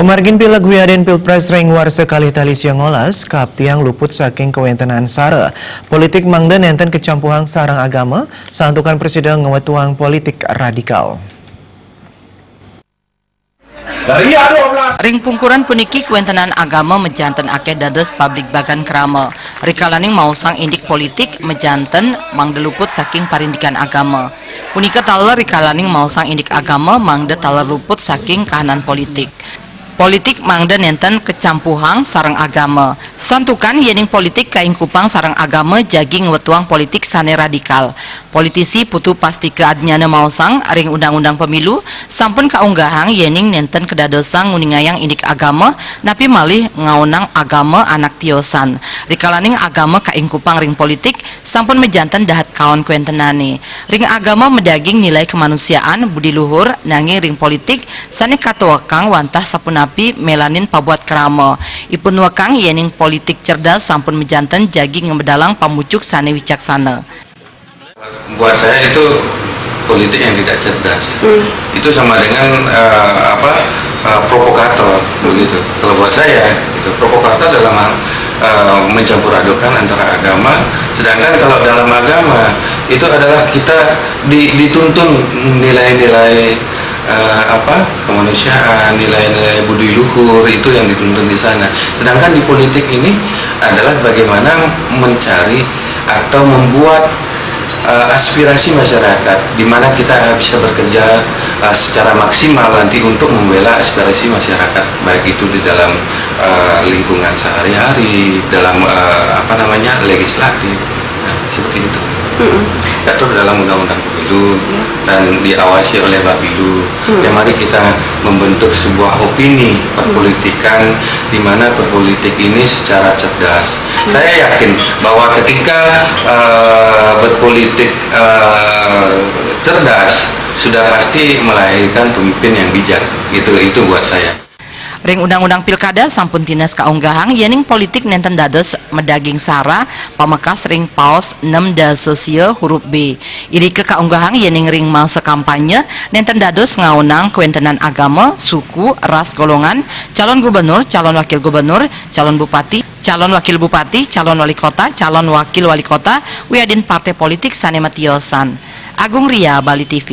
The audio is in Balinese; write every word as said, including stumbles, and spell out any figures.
Margin Pileg wiadin Pilpres ring warsa kalih tali sia ngolas, kaaptiang luput saking kawentenan sara. Politik mangda nenten kecampuhang sareng agama, santukan presida ngwetuang politik radikal. Ring pungkuran puniki kawentenan agama majanten akeh dados pabligbagan krama. Rikalaning maosang indik politik majanten mangda luput saking parindikan agama. Punika taler rikalaning maosang indik agama mangda taler luput saking kahanan politik. Politik mangda nenten kecampuhang sareng agama. Santukan yening politik kaingkupang sareng agama jagi ngwetuang politik sane radikal. Politisi Putu Pastika Adnyana maosang ring Undang-Undang Pemilu sampun kaunggahang yening nenten kadadosang nguningayang indik agama napi malih ngaonang agama anak tiosan. Rikalaning agama kaingkupang ring politik sampun majanten dahat kaon kawentenane. Ring agama madaging nilai kemanusiaan, budi luhur, nanging ring politik sane katuekang wantah sapunapi melanin pabuat krama. Ipun nuekang yening politik cerdas sampun majanten jagi ngamedalang pamucuk sane wicaksana. Buat saya itu politik yang tidak cerdas. Itu sama dengan eh, apa eh, provokator begitu. Kalau buat saya itu provokator dalam hal eh, mencampur adukan antara agama. Sedangkan kalau dalam agama itu adalah kita di, dituntun nilai-nilai eh, apa kemanusiaan, nilai-nilai budi luhur itu yang dituntun di sana. Sedangkan di politik ini adalah bagaimana mencari atau membuat eh, aspirasi masyarakat, di mana kita bisa bekerja eh, secara maksimal nanti untuk membela aspirasi masyarakat, baik itu di dalam eh, lingkungan sehari-hari, dalam eh, apa namanya legislatif, nah, seperti itu. Diatur dalam undang-undang pemilu dan diawasi oleh Bapilu. Ya, mari kita membentuk sebuah opini perpolitikan di mana berpolitik ini secara cerdas. Saya yakin bahwa ketika eh, berpolitik eh, cerdas, sudah pasti melahirkan pemimpin yang bijak. Gitu, itu buat saya. Ring Undang-Undang Pilkada sampun tinas kaunggahang yening politik nenten dados madaging sara, pamekas ring paos nem dasa sia huruf B. Irika kaunggahang yening ring masa kampanye nenten dados ngaonang kawentenan agama, suku, ras, golongan, calon gubernur, calon wakil gubernur, calon bupati, calon wakil bupati, calon wali kota, calon wakil wali kota, wiadin partai politik sane matiosan. Agung Ria, Bali T V.